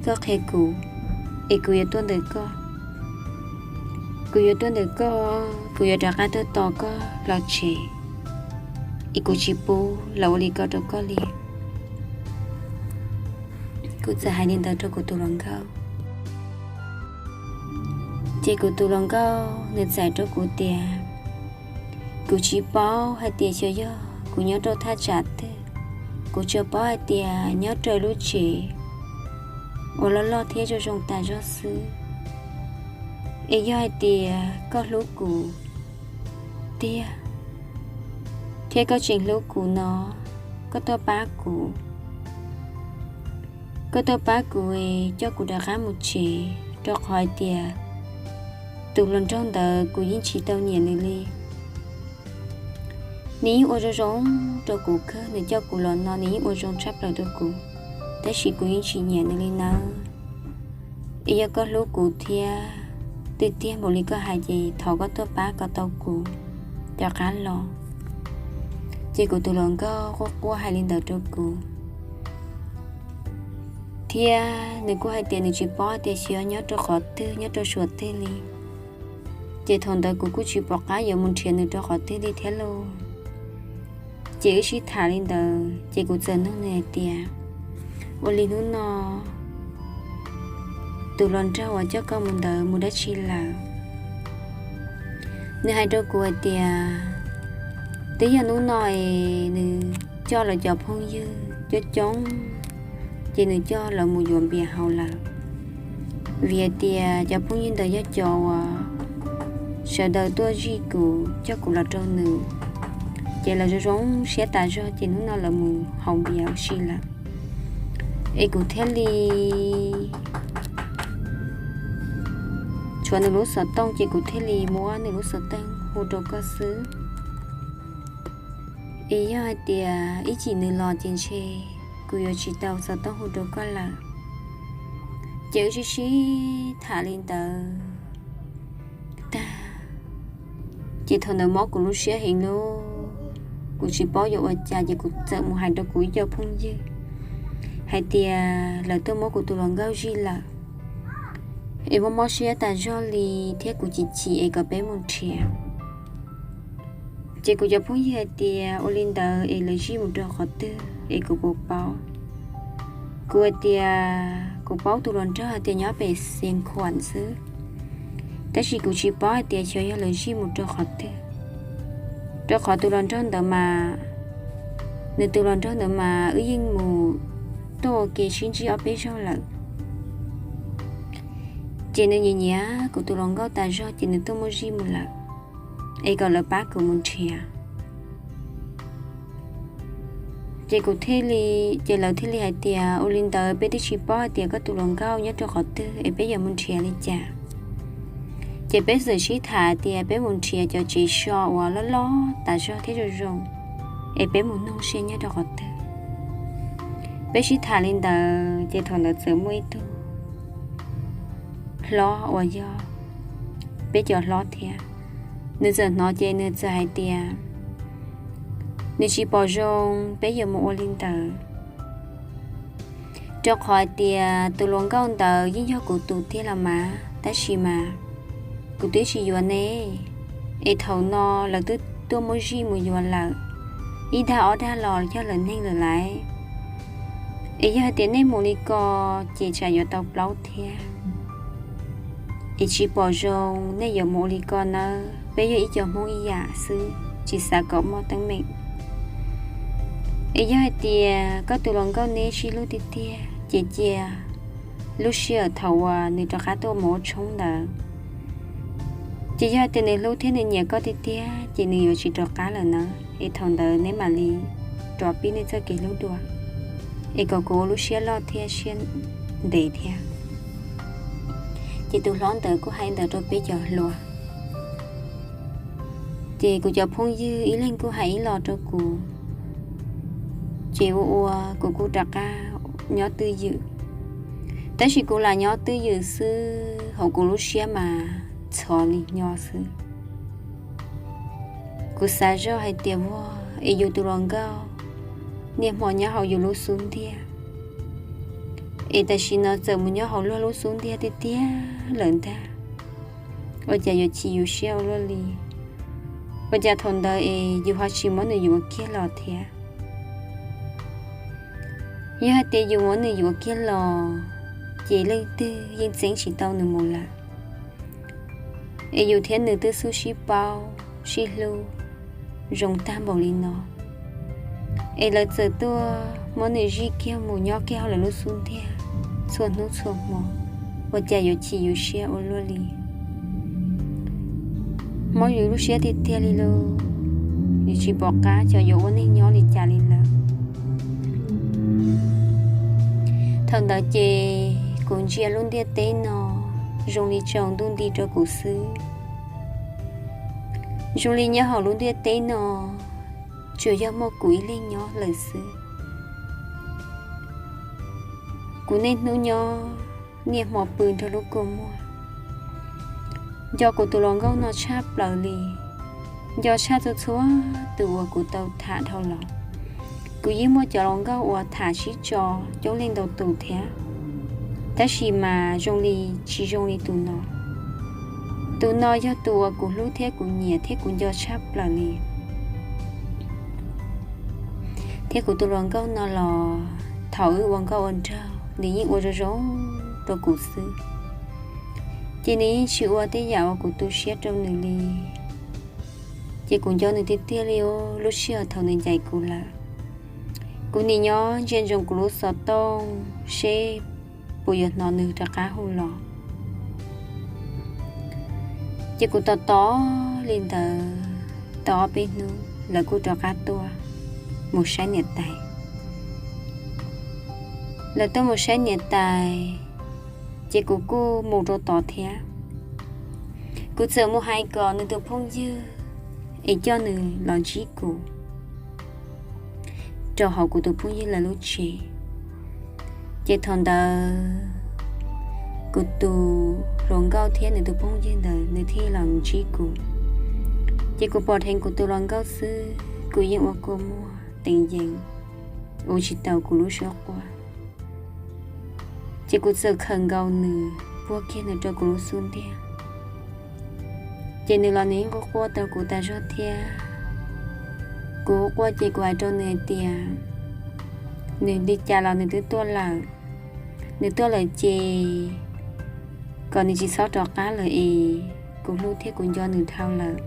koj qhia kuv, es kuv yuav tuaj ntawm koj. Kuv yuav tuaj ntawm koj, kuv yuav rov qab tuaj tos koj los tsev, es kuv tsis pub lawv ua li ko rau koj li. Kuv txawm hais li ntawd rau kuv tus hluas nkauj. Ces kuv tus hluas nkauj nws txawm hais rau kuv tias, kuv tsis paub hais tias xyov yog kuv nyob rau thaj tsam twg, kuv tsuas paub hais tias nyob rau lub tsev uas loj loj thiab zoo zoo tas zog xwb. Es yog hais tias koj hlub kuv tiag, thiab koj tseem hlub kuv no, koj tuaj pab kuv, koj tuaj pab kuv es coj kuv rov qab mus tsev, rau qhov hais tias tus hluas nraug ntawd kuv yeej tsis tau nyiam nws li. Nws yeej ua zoo zoo rau kuv kawg, nws coj kuv los no nws yeej ua zoo tshaj plaws rau kuv, tab sis kuv yeej tsis nyiam nws li nawb. Es yog koj hlub kuv thiab tiag tiag npaum li koj hais ces thov koj tuaj pab kom tau kuv rov qab los. Ces kuv tus hluas nkauj quaj quaj hais li ntawd rau kuv, thiab nws kuj hais tias nws tsis paub hais tias xyov nyob rau qhov twg, nyob rau suav twg li. Ces thaum ntawd kuv kuj tsis pom qab yuav mus nrhiav nws rau qhov twg li thiab lauj. Ces wb sib tham li ntawd ces kuv txawm nug nws hais tias, ua li hnub no tus hluas nraug uas coj koj mus ntawd mus dab tsi lawm? Nws hais rau kuv hais tias, twb yog hnub no es nws coj lawv cov phooj ywg coob coob, ces nws coj lawv mus yuav npias haus lawm. Vim hais tias cov phooj ywg ntawd yog cov uas sawv daws tuaj zij kuv coj kuv los rau nws, ces lawv zoo zoo siab tas zog ces hnub no lawv mus haus npias ua si lawm. Es kuv thiaj li tshuav nws lub xov tooj ces kuv thiaj li muab nws lub xov tooj hu rau koj xwb. Es yog hais tias ib chim nws los ces ntshe kuv yuav tsis tau xov tooj hu rau koj lawm. Ces wb sib sib tham li ntawd tag, ces thaum ntawd mob kuv lub siab heev lauj, kuv tsis paub yuav ua cas ces kuv txawm mus hais rau kuv ib co phooj ywg hais tias lawv tuaj muab kuv tus hluas nkauj zij lawm. es mob mob siab tas zog li, thiab kuv chim chim es kom peb mus nrhiav. Ces kuv cov phooj ywg hais tias ua li ntawd es lawv zij mus rau qhov twg es kuv puas paub. Kuv hais tias kuv paub tus hluas nraug hais tias nyob pem Xiav Khuam xwb, tab sis kuv tsis paub hais tias xyov yog lawv zij mus rau qhov twg, rau qhov tus hluas nraug ntawd mas, nws tus hluas nraug ntawd mas wb yeej mus tuaj ua ke sib ntsib ob peb zaug lawm. Ces nws nyiam nyiam kuv tus hluas nkauj tas zog ces nws tuaj muab zij mus lawm, es kom lawv pab kuv mus nrhiav. Ces kuv thiaj li, ces lawv thiaj li hais tias ua li ntawd peb twb tsis paub hais tias koj tus hluas nkauj nyob rau qhov twg es peb yuav mus nrhiav li cas. Ces peb txawm sib tham tias peb mus nrhiav cov tsev so uas loj loj tas zog thiab zoo zoo, es peb mus noog seb nyob rau qhov twg. Peb sib tham li ntawd ces thaum ntawd txawm muaj ib tug hlob uas yog peb cov hlob thiab, nws txawm hnov ces nws txawm hais tias nws tsis pom zoo peb yuav mus ua li ntawd, rau qhov hais tias tus hluas nkauj ntawd yeej yog kuv tus tiag los mas, tab sis mas kuv twb tsis yuav ne, es thaum no lawv twb tuaj muab zij mus yuav lawm, ib dag ob dag los yog lawv neeg lawm lauj. Es yog hais tias nej mus li ko ces tsam yuav tau plaub thiab. Es tsis pom zoo nej yuav mus ua li ko nawb, peb yog ib co Hmoob ib yam xwb, tsis xav kom muaj teeb meem. Es yog hais tias koj tus hluas nkauj neb sib hlub tiag tiag ces cia lub sij hawm thaum uas nws rov qab tuaj mus ua tshoob ntawd, ces yog hais tias nws hlub thiab nws nyiam koj tiag tiag ces nws yuav tsis rov qab lawm na, es thaum ntawd neb mam li rov pib nej txoj kev hlub dua, es kom kuv ua lub siab loj thiab siab ntev thiab. Ces tus hlob ntawd kuj hais ntawd rau peb cov hluas, ces kuv cov phooj ywg ib leeg kuj hais ib los rau kuv, ces ua ua kuv kuj rov qab nyob twj ywm. Tab sis kuv lam nyob twj ywm xwb, hauv kuv lub siab mas txhov li nyo xwb. Kuv xav zoj hais tias ua es yus tus hluas nkauj niaj hmo nyob hauv yus lub xub ntiag, es tam sim no txawm mus nyob hauv luag lub xub ntiag tiag tiag lawm ntag, ua cas yuav chim yus siab ua luaj li? Ua cas thaum ntawd es yus ho tsis muab nws yuav kiag los thiab? Yog hais tias yus muab nws yuav kiag los, ces leej twg yeej txeeb tsis tau nws mus lawm. Es yus thiab nws twb xub sib paub sib hlub zoo tag npaum li no, es lawv txawm tuaj muab nws zij kiag mus nyob kiag hauv lawv lub xub ntiag txhua hnub txhua hmo, ua cas yuav chim yus siab ua luaj li? Mob yus lub siab tiag tiag li lauj, yus tsis pom qab xyov yuav ua neej nyob li cas li lawm. Thaum ntawd ces kuv ntsia lub ntiaj teb no zoo li tsaus ntuj nti rau kuv xwb. Zoo li nyob hauv lub ntiaj teb no tsuas yog muaj kuv ib leeg nyob lawm xwb. Kuv niaj hnub nyob niaj hmo pw nrog lub kua muag, nco kuv tus hluas nkauj no tshaj plaws li, nco tshaj txhua txhua tus uas kuv tau tham dhau los. Kuv yeej muaj cov hluas nkauj uas tham sib tso coob leej ntau tus thiab, tab sis mas zoo li tsis zoo li tus no. Tus no yog tus uas kuv hlub thiab kuv nyiam thiab kuv nco tshaj plaws li. Thiab kuv tus hluas nkauj no los thaum wb ua nkauj ua nraug nws yeej ua zoo zoo rau kuv xwb, ces nws yeej tsis ua tej yam uas kuv tu siab rau nws li. Ces kuv nco nws tiag tiag li lub sij hawm thaum nws ncaim kuv lawm. Kuv nim nyob ntsia ntsoov kuv lub xov tooj seb puas yuav hnov nws rov qab hu los. Ces kuv tos tos li ntawd tau ob peb hnub lawv kuj rov qab tuaj mus saib niam tais. Lawv tuaj mus saib niam tais, ces kuv kuj mus rau tod thiab. Kuv txawm mus hais kom nws tus phooj ywg es coj nws los ntsib kuv rau hauv kuv tus phooj ywg lawv lub tsev. Ces thaum ntawd kuv tus hluas nkauj thiab nws tus phooj ywg ntawd nws thiaj los ntsib kuv. Ces kuv pom dheev kuv tus hluas nkauj xwb, kuv yeej ua kua muag teev yees, ua tsis tau kuv lub suab quaj. Ces kuv txawm khawm nkaus nws, puag kiag nws rau kuv lub xub ntiag. Ces nws los nws yeej quaj quaj rau kuv tas zog thiab. Kuv quaj ces kuv hais rau nws hais tias nws li cas los nws twb tuaj lawm. Nws tuaj lawm ces kom nws tsis txhob rov qab lawm es kuv hlub thiab kuv nco nws dhau lawm.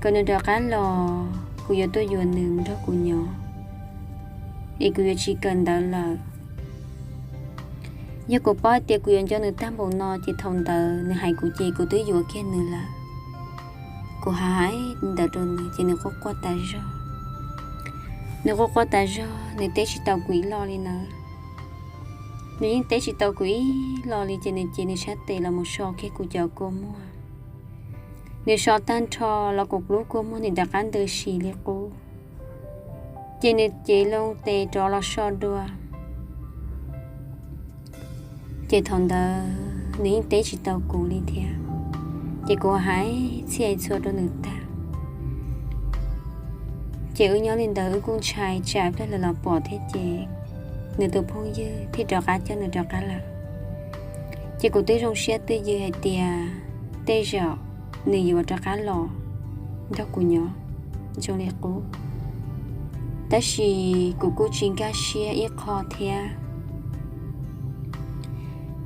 Kom nws rov qab los kuv yuav tuaj yuav nws mus nrog kuv nyob, es kuv yuav tsis kawm ntawv lawm. Yog kuv paub hais tias kuv yuav nco nws tag npaum no ces thaum ntawd nws hais kuv ces kuv twb yuav kiag nws lawm. Kuv hais li ntawd rau nws ces nws quaj quaj tas zog. Nws quaj quaj tas zog, nws teb tsis tau kuv ib lo li nawb. Nws yeej teb tsis tau kuv ib lo li ces nws cev nws sab tes los mus so kiag kuv cov kua muag. Nws so tag nrho los kuv lub kua muag nws rov qab ntws si li qub. Ces nws cev loo tes rov los so dua. Ces thaum ntawd nws yeej teb tsis tau kuv li thiab. Ces kuv hais txhij hais txhua rau nws tag. Ces wb nyob li ntawd wb kuj ntshai tsam pliag lawv los pom thiab ces nws tus phooj ywg thiaj rov qab coj nws rov qab lawm. Ces kuv twb zoo siab twj ywm hais tias tej zaum nws yuav rov qab los nrog kuv nyob zoo li qub. Tab sis kuv kuj tsis nkag siab ib qho thiab.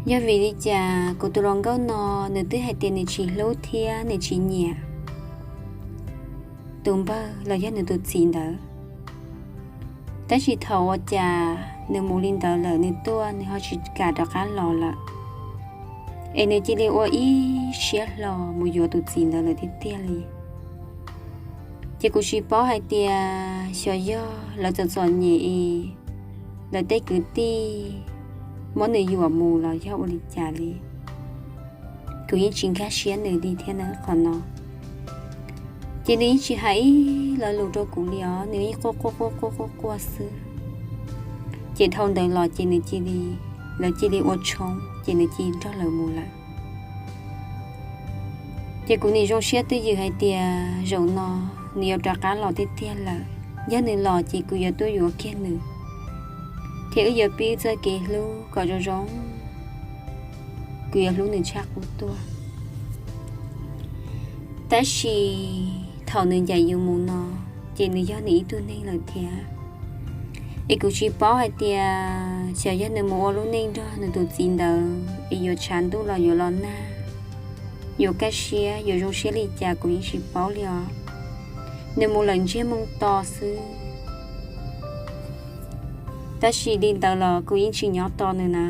Yog vim li cas kuv tus hluas nkauj no nws twb hais tias nws tsis hlub thiab nws tsis nyiam tus npawg los yog nws tus txiv ntawd. Tab sis thaum ua cas nws mus li ntawd lawm nws tuaj nws ho tsis kam rov qab los lawm, es nws cia li ua ib siab hlo mus yuav tus txiv ntawd lawm tiag tiag li. Ces kuv tsis paub hais tias xyov yog lawv txom txom nyem es lawv tej kwv tij muab nws yuam mus los yog ua li cas li. Kuv yeej tsis nkag siab nws li thiab na qhov no. Ces nws yeej tsis hais ib lo lus rau kuv li os, nws yeej quaj quaj quaj quaj quaj xwb. Ces dhau ntawd los ces nws cia li, lawv cia li ua tshoob ces nws cia li nrog lawv mus lawm. Ces kuv nim zoo siab twj ywm hais tias zaum no nws yuav rov qab los tiag tiag lawm. Yog nws los ces kuv yuav tuaj yuav kiag nws, thiab wb yuav pib wb txoj kev hlub kom zoo zoo. Kuv yuav hlub nws tshaj qub tuaj. Tab sis thaum nws ncaim yus mus no, ces nws yog nws ib tug neeg lawm thiab. Es kuv tsis paub hais tias xyov yog nws mus ua lub neej nrog nws tus txiv ntawd es yuav tshav ntuj los yuav los nag, yuav kaj siab yuav zoo siab li cas kuv yeej tsis paub li os. Nws mus lawm ntsiag moo to xwb. Tab sis li ntawd los kuv yeej tsis nyob tos nws na.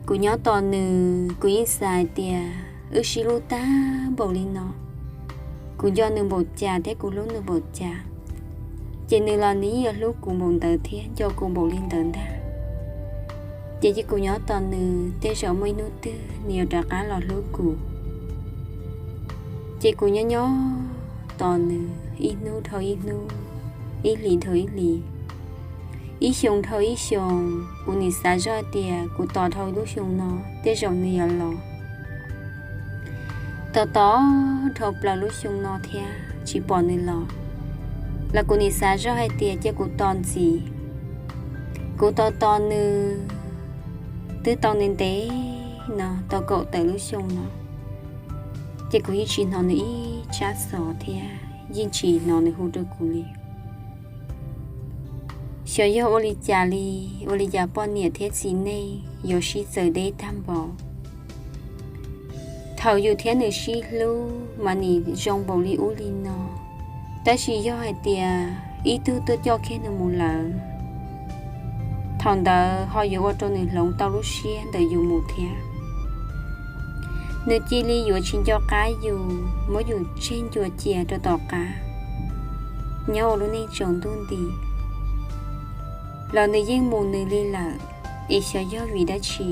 Kuv nyob tos nws kuv yeej xav hais tias wb sib hlub tag npaum li no, kuv nco nws npaum cas thiab kuv hlub nws npaum cas, ces nws los nws yeej yuav hlub kuv npaum ntawd thiab nco kuv npaum li ntawd ntag. Ces cia kuv nyob tos nws, tej zaum muaj ib hnub twg nws yuav rov qab los hlub kuv. Ces kuv nyob nyob tos nws ib hnub dhau ib hnub, ib hlis dhau ib hlis, ib xyoo dhau ib xyoo. Kuv nim xav zoj tias kuv tos dhau lub xyoo no tej zaum nws yuav los. Tos tos dhau plaws lub xyoo no thiab tsis pom nws los, los kuv nim xav zoj hais tias cia kuv tos ntxiv. Kuv tos tos nws twb tau ntev ntev no tau kaum tawm lub xyoo no, ces kuv yeej tsis hnov nws ib tsab xov thiab yeej tsis hnov nws hu rau kuv li. Xyov yog ua li cas li, ua li cas poj niam thiab txiv neej yuav sib txawv deb tag npaum. Thaum yus thiab nws sib hlub mas nim zoo npaum li ub li no, tab sis yog hais tias ib tug tuaj coj kiag nws mus lawm, thaum ntawd ho yuav ua rau nws hloov tau lub siab ntawm yus mus thiab. Nws cia li yuav tsis nco qab yus, muab yus tseg ncua cia rau tom qab, nyob ua lub neej tsaus ntuj nti, los nws yeej mus nws li lawm. Es xyov yog vim dab tsi,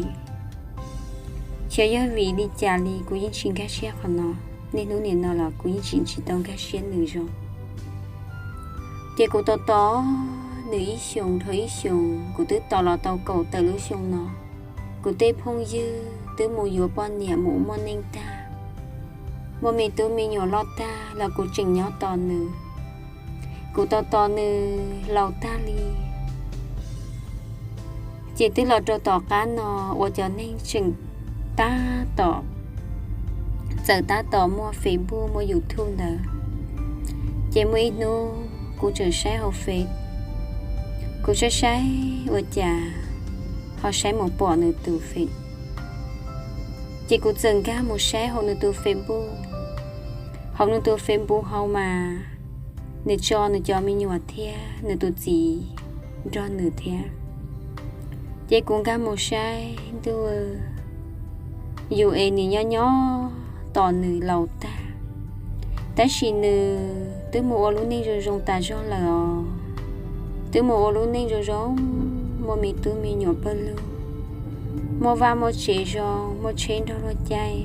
xyov yog vim li cas li kuv yeej tsis nkag siab qhov no. Niaj hnub nim no los kuv yeej tsis tsis tau nkag siab nws zoo. Ces kuv tos tos nws ib xyoos dhau ib xyoos, kuv twb tos los tau kaum tawm lub xyoo no. Kuv tej phooj ywg twb mus yuav poj niam mus muaj neej tag, muaj me tub me nyuam loj tag los kuv tseem nyob tos nws. Kuv tos tos nws laus tag li, ces twb los rau tom qab no ua cov neeg tseem tab tom, txawm tab tom muaj Facebook muaj YouTube ntawd. Ces muaj ib hnub kuv tseem saib hauv Face, kuv saib saib ua cas ho saib mus pom nws tus Face. Ces kuv txawm nkag mus saib hauv nws tus Facebook. Hauv nws tus Facebook hauv mas nws tso nws cov me nyuam thiab nws tus txiv nrog nws thiab. Ces kuv nkag mus saib ntuj, yus es nws nyob nyob tos nws laus tag, tab sis nws twb mus ua lub neej zoo zoo tas zog lawm os. Twb mus ua lub neej zoo zoo, muaj me tub me nyuam pawg lug, muaj vaj muaj tsev zoo, muaj tsheb nrog luag caij.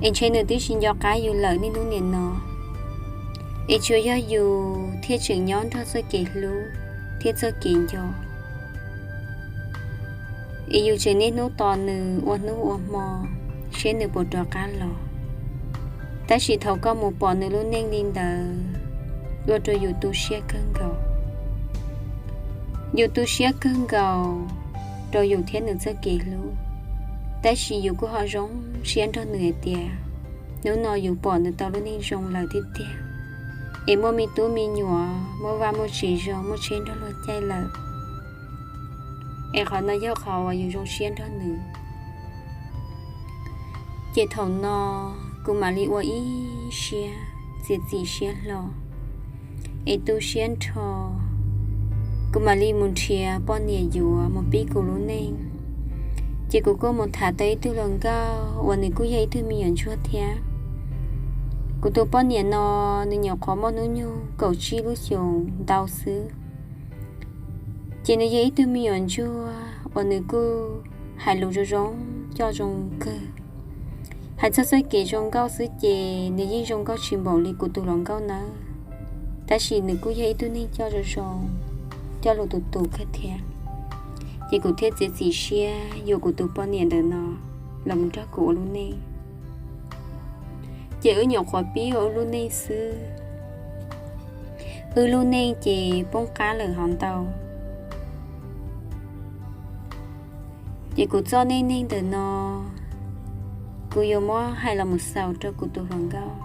Es ntshe nws twb tsis nco qab yus lawm niaj hnub nim no. Es tsuas yog yus thiaj tseem nyob nrog txoj kev hlub thiab txoj kev nco. Es yus tseem niaj hnub tos nws ua hnub ua hmo, seb nws puas rov qab los. Tab sis thaum koj mus pom nws lub neej li ntawd, ua rau yus tu siab kawg nkaus. Yus tu siab kawg nkaus rau yus thiab nws txoj kev hlub, tab sis yus kuj ho zoo siab nrog nws hais tias hnub no yus pom nws tau lub neej zoo lawm tiag tiag, es muaj me tub me nyuam, muaj vaj muaj tsev zoo, muaj tsheb nrog luag caij lawm. Es qhov no yog qhov uas yus zoo siab nrog nws. Ces thaum no kuv mam li ua ib siab txiav txim siab hlo, es tu siab nrho. Kuv mam li mus nrhiav poj niam yuav mus pib kuv lub neej. Ces kuv kuj mus tham tau ib tug hluas nkauj uas nws kuj yog ib tug me nyuam ntsuag thiab. Kuv tus poj niam no nws nyuam qhuav muaj hnub nyoog kaum tsib lub xyoos ntau xwb. Ces nws yog ib tug me nyuam ntsuag uas nws kuj hais lus zoo zoo, coj zoo kawg. Hais txog txoj kev zoo nkauj xwb ces nws yeej zoo nkauj tsis npaum li kuv tus hluas nkauj nawb. Tab sis nws kuj yog ib tug neeg coj zoo zoo, coj lus tus tus kawg thiab. Ces kuv thiaj txiav txim siab yuav kuv tus poj niam ntawm no los mus nrog kuv ua lub neej. Ces wb nyuam qhuav pib ua wb lub neej xwb, wb lub neej ces poob qab lawm hov ntau. Ces kuv txoj neej neeg ntawm no, kuv yuav muab hais los mus xaus rau kuv tus hluas nkauj.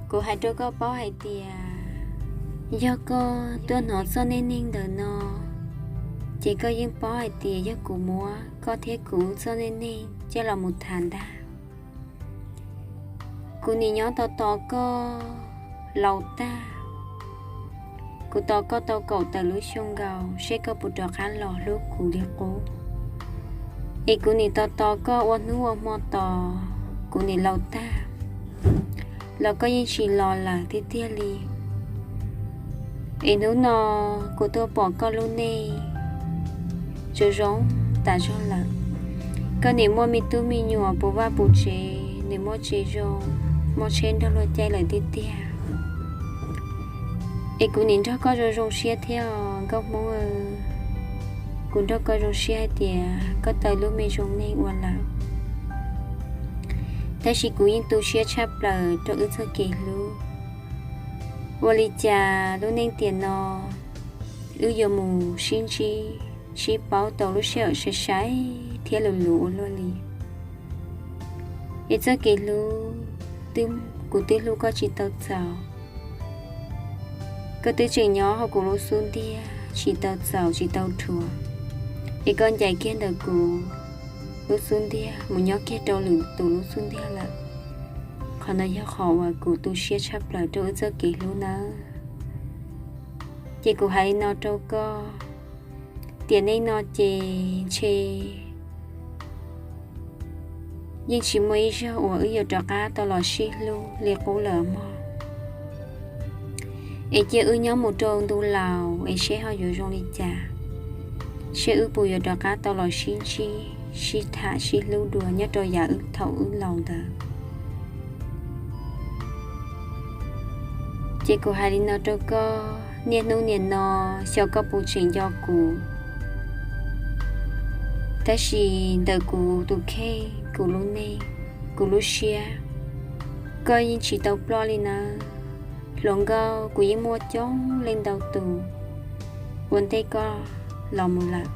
Kuv hais rau koj paub hais tias, yog koj tuaj hnov txoj neej neeg ntawm no, ces koj yeej paub hais tias yog kuv muab koj thiab kuv txoj neej neeg coj los mus tham ntag. Kuv nim nyob tos tos koj laus tag. Kuv tos koj tau kaum tawm lub xyoo nkaus seb koj puas rov qab los hlub kuv li qub. Es kuv nim tos tos koj ua hnub ua hmo tos, kuv nim laus tag los koj yeej tsis los lawm tiag tiag li. Es hnub no kuv tuaj pom koj lub neej zoo zoo tas zog lawm. Koj nim muaj me tub me nyuam puv vaj puv tsev, nim muaj tsev zoo, muaj tsheb nrog luag caij lawm tiag tiag. Es kuv nim nrog koj zoo zoo siab thiab os nkauj Hmoob. Kuv nrog koj zoo siab hais tias koj tau lub me zoo neej ua lawm. Tab sis kuv yeej tu siab tshaj plaws rau wb txoj kev hlub. Ua li cas lub neej tiam no wb yuav mus sib ntsib, sib paub tau lub sij hawm sai sai thiab luv luv ua luaj li. Es txoj kev hlub, kuv twb hlub koj tsis tau txaus. Koj twb tseem nyob hauv kuv lub xub ntiag tsis tau txaus tsis tau dhuav. Es koj ncaim kiag ntawm kuv lub xub ntiag mus nyob kiag rau lwm tus lub xub ntiag lawm. Qhov no yog qhov uas kuv tu siab tshaj plaws rau wb txoj kev hlub nawb. Ces kuv hais li no rau koj, tiam neej no ces ntshe yeej tsis muaj ib zaug uas wb yuav rov qab tau los sib hlub li qub lawm mog. Es cia wb nyob mus rau ntu laus es seb ho yuav zoo li cas, seb wb puas yuav rov qab tau los sib ntsib, sib tham sib hlub dua nyob rau yav wb thaum wb laus ntawd. Ces kuv hais li no rau koj, niaj hnub nim no xyov koj puas tseem nco kuv, tab sis ntawm kuv tus kheej, kuv lub neej, kuv lub siab, koj yeej tsis tau ploj li nawb. Hluas nkauj kuv yeej muaj coob leej ntau tus ua ntej koj los mus lawm.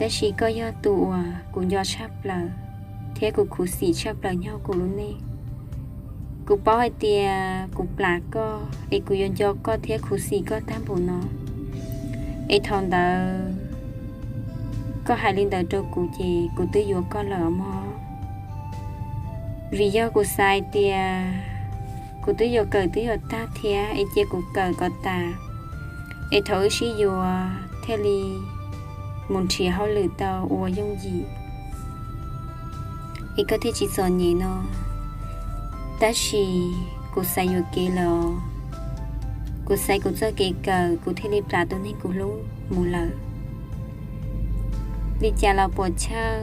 Tab sis koj yog tus uas kuv nco tshaj plaws thiab kuv khuv xim tshaj plaws nyob kuv lub neej. Kuv paub hais tias kuv plam koj es kuv yuav nco koj thiab khuv xim koj tag npaum no. Es thaum ntawd koj hais li ntawd rau kuv ces kuv twb yuav koj lawm mog. Vim yog kuv xav hais tias kuv twb yuav kawm twb yuav tag thiab es cia kuv kawm kom tas, es thaum wb sib yuav thiaj li mus nrhiav hauj lwm tau ua yooj yim, es koj thiaj tsis txom nyem no. Tab sis kuv xaiv yuam kev lawm os. Kuv xaiv kuv txoj kev kawm kuv thiaj li plam tus neeg kuv hlub mus lawm. Li cas los puam chawj,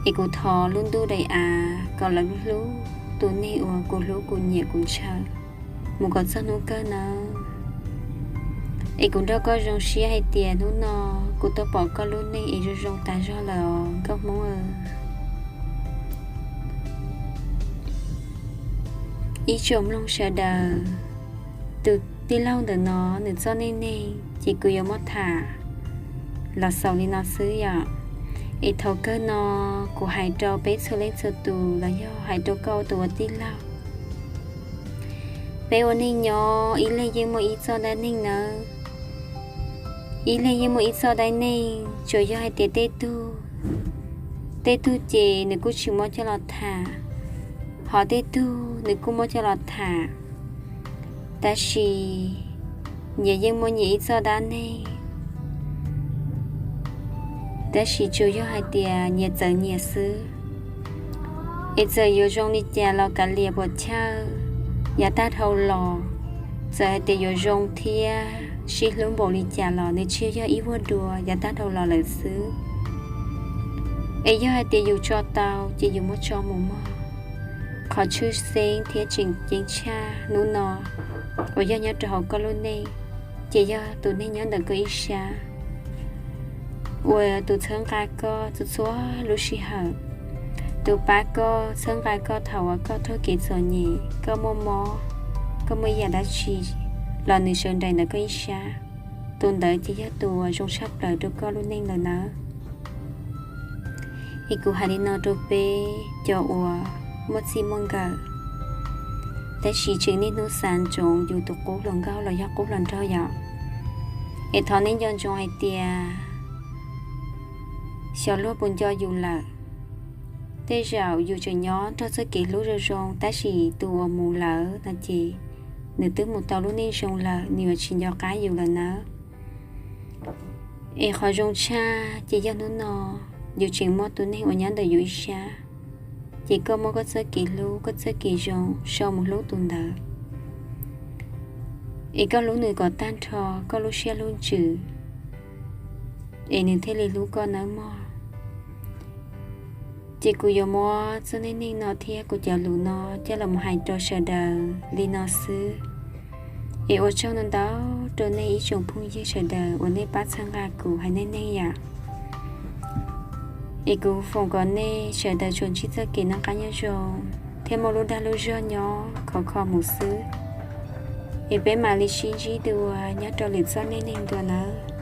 es kuv thov lub ntuj daim av kom lawv hlub tus neeg uas kuv hlub kuv nyiam kuv ntshaw mus kom txog hnub kawg nawb. Es kuv nrog koj zoo siab hais tias hnub no kuv tau pom koj lub neej es zoo zoo tas zog lawm os nkauj hmoob. Ib tsoom mloog sawv daws, tus tij laug ntawm no nws txoj neej neeg ces kuv yuav muab tham los xaus li no xwb yom. Es thaum kawg no kuv hais rau peb txhua leej txhua tus los yog hais rau koj tus ua tij laug, peb ua neej nyob ib leeg yeej muaj ib txoj dab neeg nawb. Ib leeg yeej muaj ib txoj dab neeg, tsuas yog hais tias tej tug, tej tug ces nws kuj tsis muab coj los tham, ho tej tug nws kuj muab coj los tham. Tab sis nyias yeej muaj nyias ib txoj dab neeg, tab sis tsuas yog hais tias nyias txawv nyias xwb. Es txawm yuav zoo li cas los kav liam puam chawj, yav tag dhau los, txawm hais tias yuav zoo thiab sib hlub npaum li cas los nws tsis yog ib vuag dua yav tag dhau los lawm xwb. Es yog hais tias yus tso tau ces yus muab tso mus mog. Qhov tshwj xeeb thiab tseem ceeb tshaj hnub no uas yog nyob rau hauv koj lub neej, ces yog tus neeg nyob ntawm koj ib sab uas tus txhawb nqa koj txhua txhua lub sij hawm, tus pab koj txhawb nqa koj thaum uas koj raug kev txom nyem, koj muaj mob, koj muaj ib yam dab tsi los nws sawv nraim ntawm koj ib sab. Tus ntawd ces yog tus uas zoo tshaj plaws rau koj lub neej lawm nawb. Es kuv hais li no rau peb cov uas muaj txij muaj nkawm, tab sis tseem niaj hnub xav ntsoov yus tus qub hluas nkauj los yog qub hluas nraug yom. Es thov nej nco ntsoov hais tias xyov luag puas nco yus lawm. Tej zaum yus tseem nyob nrog txoj kev hlub zoo zoo, tab sis tus uas mus lawm no ces nws twb mus tau lub neej zoo lawm, nws yuav tsis nco qab yus lawm nawb. Es qhov zoo tshaj ces yog hnub no yus tseem muaj tus neeg uas nyob ntawm yus ib sab, ces koj muab koj txoj kev hlub, koj txoj kev zoo sau mus hlub tus ntawd. Es koj hlub nws kom tag nrho koj lub siab lub ntsws, es nws thiaj li hlub koj nawb mog. Ces kuv yuav muab txoj neej neeg no thiab kuv cov lus no coj los mus hais rau sawv daws li no xwb. Es ua tsaug ntau ntau rau nej ib tsoom phooj ywg sawv daws uas nej pab txhawb nqa kuv haiv neeg neeg yam. Es kuv foom kom nej sawv daws tsuas ntsib txoj kev noj qab nyob zoo thiab muaj lub dag lub zog nyob khov kho mus xwb. Es peb mam li sib ntsib dua nyob rau lwm txoj neej neeg dua nawb.